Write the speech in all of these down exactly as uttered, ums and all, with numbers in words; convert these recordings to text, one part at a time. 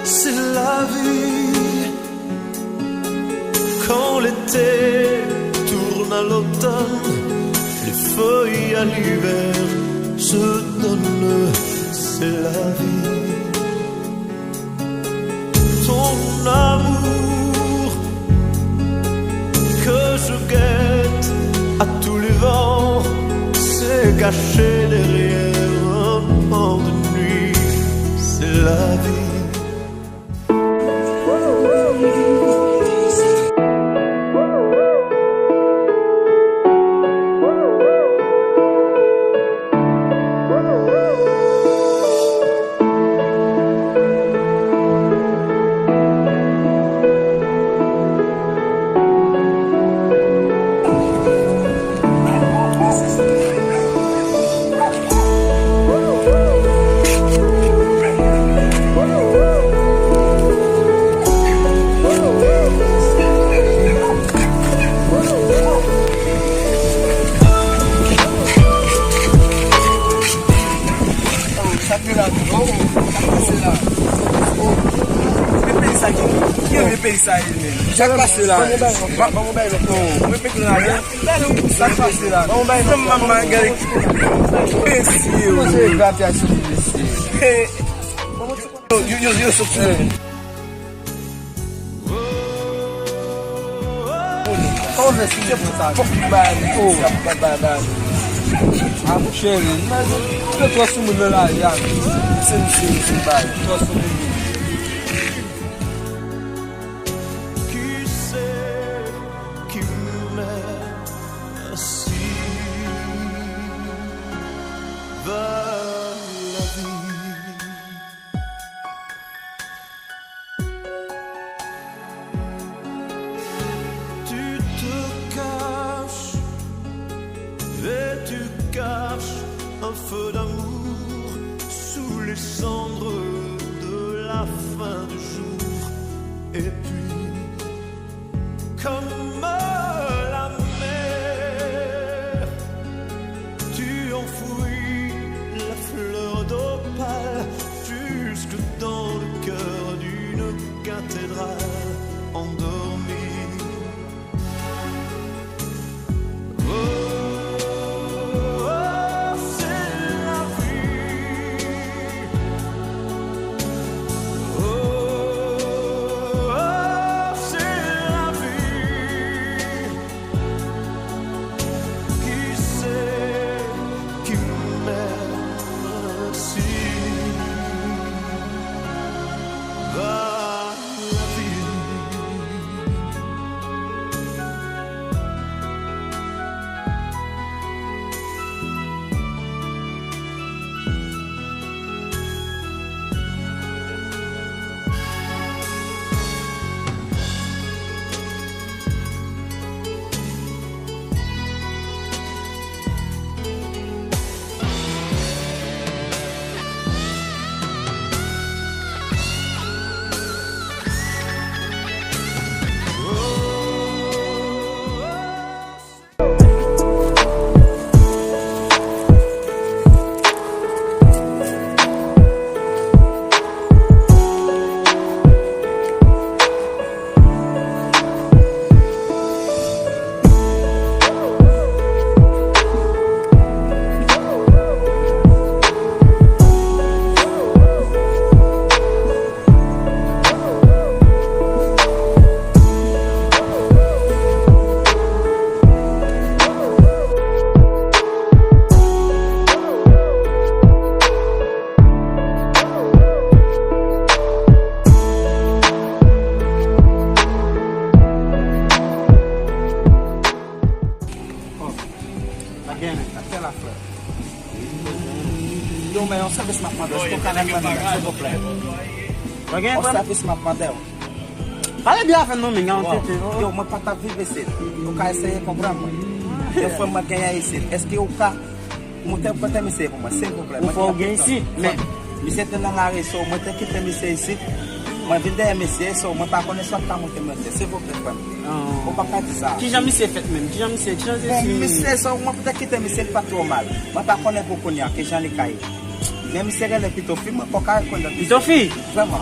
C'est la vie. Quand l'été tourne à l'automne, les feuilles à l'hiver se donnent, c'est la vie. Ton amour que je guette à tous les vents s'est caché derrière un pan de nuit, c'est la vie. Sa k pase la? Oh, sa k pase la? Oh, men peyi sa ki, ki renmen peyi sa ye, men? Sa k pase la? Ban mwen bay lòt, ban mwen bay lòt. Oh, mwen peke la, men. Sa k pase la? Ban mwen bay lòt. Manman, gade. Mesye, oh. Mwen se grate a sou mesye. Hey. Yo, yo, yo, soti. Kòman fè si se pou sa? Fòk li bay li. Oh, sa pa bay bay. Ah, mon chéri, men yo twò sou moun nan lari a. Se misye, misye bay. Twò sou moun. Qui sait qui m'aime ainsi? Va la vie. Tu te caches et tu caches un feu d'amour sous les cendres de la fin du jour. Et puis, comme la mer, tu enfouis la fleur d'opale jusque dans le cœur d'une cathédrale endormie. Oh, oh, c'est la vie. Oh, oh, c'est la vie. Qui sait qui m'aime ainsi? Va la vie. Yo, men yon sèvis m ap mande, èske w ka rann mwen li menm, silvouplè? Yon sèvis m ap mande w. Pale byen avè m non, men, yon tete. Yo, mwen pa t ap viv isit. Ou ka eseye konprann mwen. Yon frè m mwen genyen isit. Èske ou ka moute kote misye pou mwen, silvouplè? Ou fè ou gen isit, men. Misye te nan lari, so, mwen te kite misye isit. Mwen vin dèyè misye, so, mwen pa konnen si w ap ka moute misye, silvouplè, frè m. Ou p ap ka di sa. Kijan misye fèt menm? Kijan misye, kijan misye... Bon, misye, so, mwen te kite misye, li pa twò mal. Mwen pa konnen pou kounye a, kijan li ka ye. Men misye rele Pitofi, mwen poko ka rekonèt misye. Pitofi? Vrèman.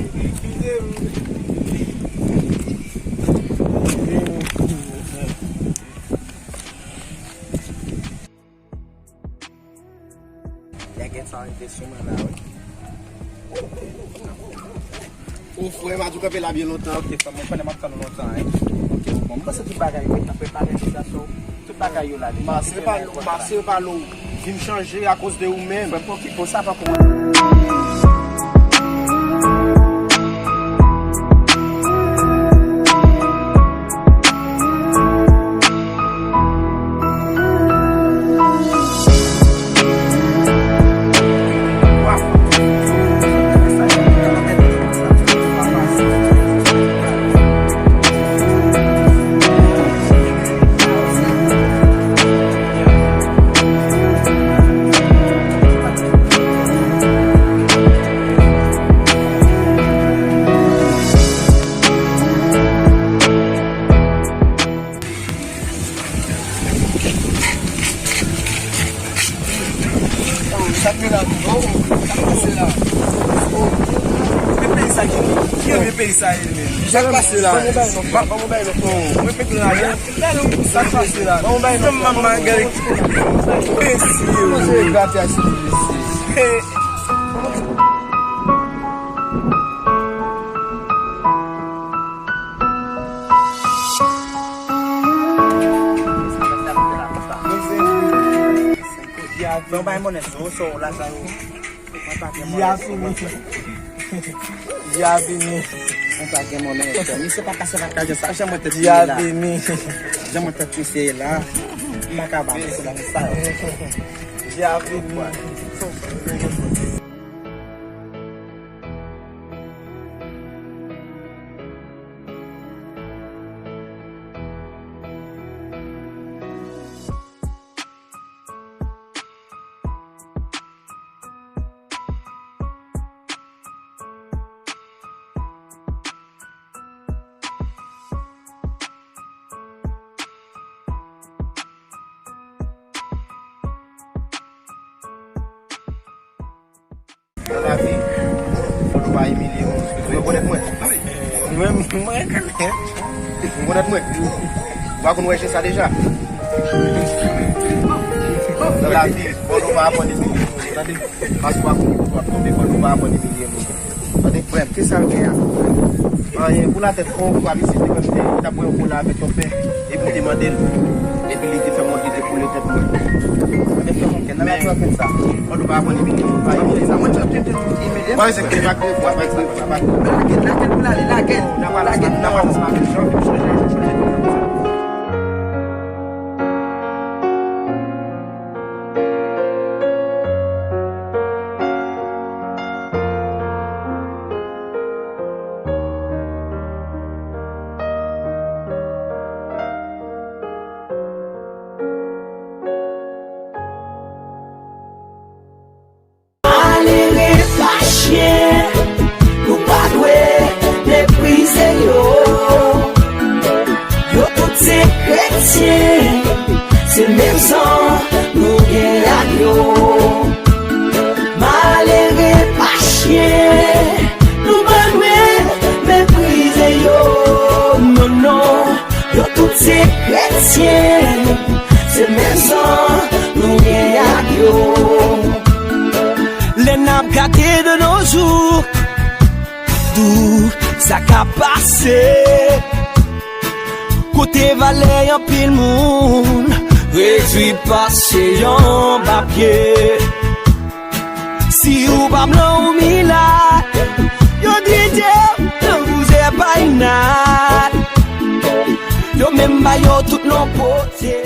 Eskize m. Nèg sa rive sou mwen la, wi. Ou frè m a tou kanpe la byen lontan. Ok, frè m, mwen konnen m ap tann ou lontan, wi. Ok, bon, m panse tout bagay, wi, nan preparasyon, tout bagay yo la deja. Marcel pa, Marcel pa lou, vin chanje akoz de ou menm. Frè m, pa okipe w, sa pa pou mwen. Sa k te la? Oh, sa k pase la? Oh, men peyi sa ki, ki renmen peyi sa ye, men? Sa k pase la? Ban mwen bay non. Ban mwen bay non. Oh, mwen met la, sa k pase la? Ban mwen bay non. Manman, gade ki peyi. Mesye, mwen se gate a si mesye. Fè yon bay monnen sou, sou la sa yo. Di a fini. Di a fini. Mwen pa gen monnen. Misye pa pase la kajan sa, jan mwen tèt fini la. Di a fini. Jan mwen tèt fini la. M pa ka ba misye la sa yo. Di a fini. Nan lavi, fò nou pa imilye moun. Ou rekonèt mwen? Mwen, mwen rekonèt. Ou rekonèt mwen? Ou pa konn wè jan sa deja? Nan lavi, fò nou pa aprann imilye moun. Tande? Paske w ap tonbe, w ap tonbe, fò nou pa aprann imilye moun. Tande, frè m, kisa l gen a? Anyen, pou latèt, on fwa misye te menm te, li t ap bwè yon kola avèk yon pen, epi m te mande l, epi li te fè m yon ide pou le tèt mwen. Mwen te fè yon kè nan la tèt sa. Mwen nou pa aprann imilye moun, pa imilye sa. Mwen te imilye. Mwen se ke pa kriye, pa kriye, pa kriye. Lage l, lage l pou l ale, lage l. Lage l, lage l. Malere pa chen, nou pa dwe meprize yo. Yo tout se kretyen, se menm san nou gen ak yo. Malere pa chen, nou pa dwe meprize yo. Non, non, yo tout se kretyen, se menm san nou gen ak yo. Lè n ap gade de nos jours, tout sa k ap pase, kote valè anpil moun redwi pase yon papye. Si ou pa blan ou milat, yo di Dye w tankou zèpayinat. Yo menm ba yo tout non pote.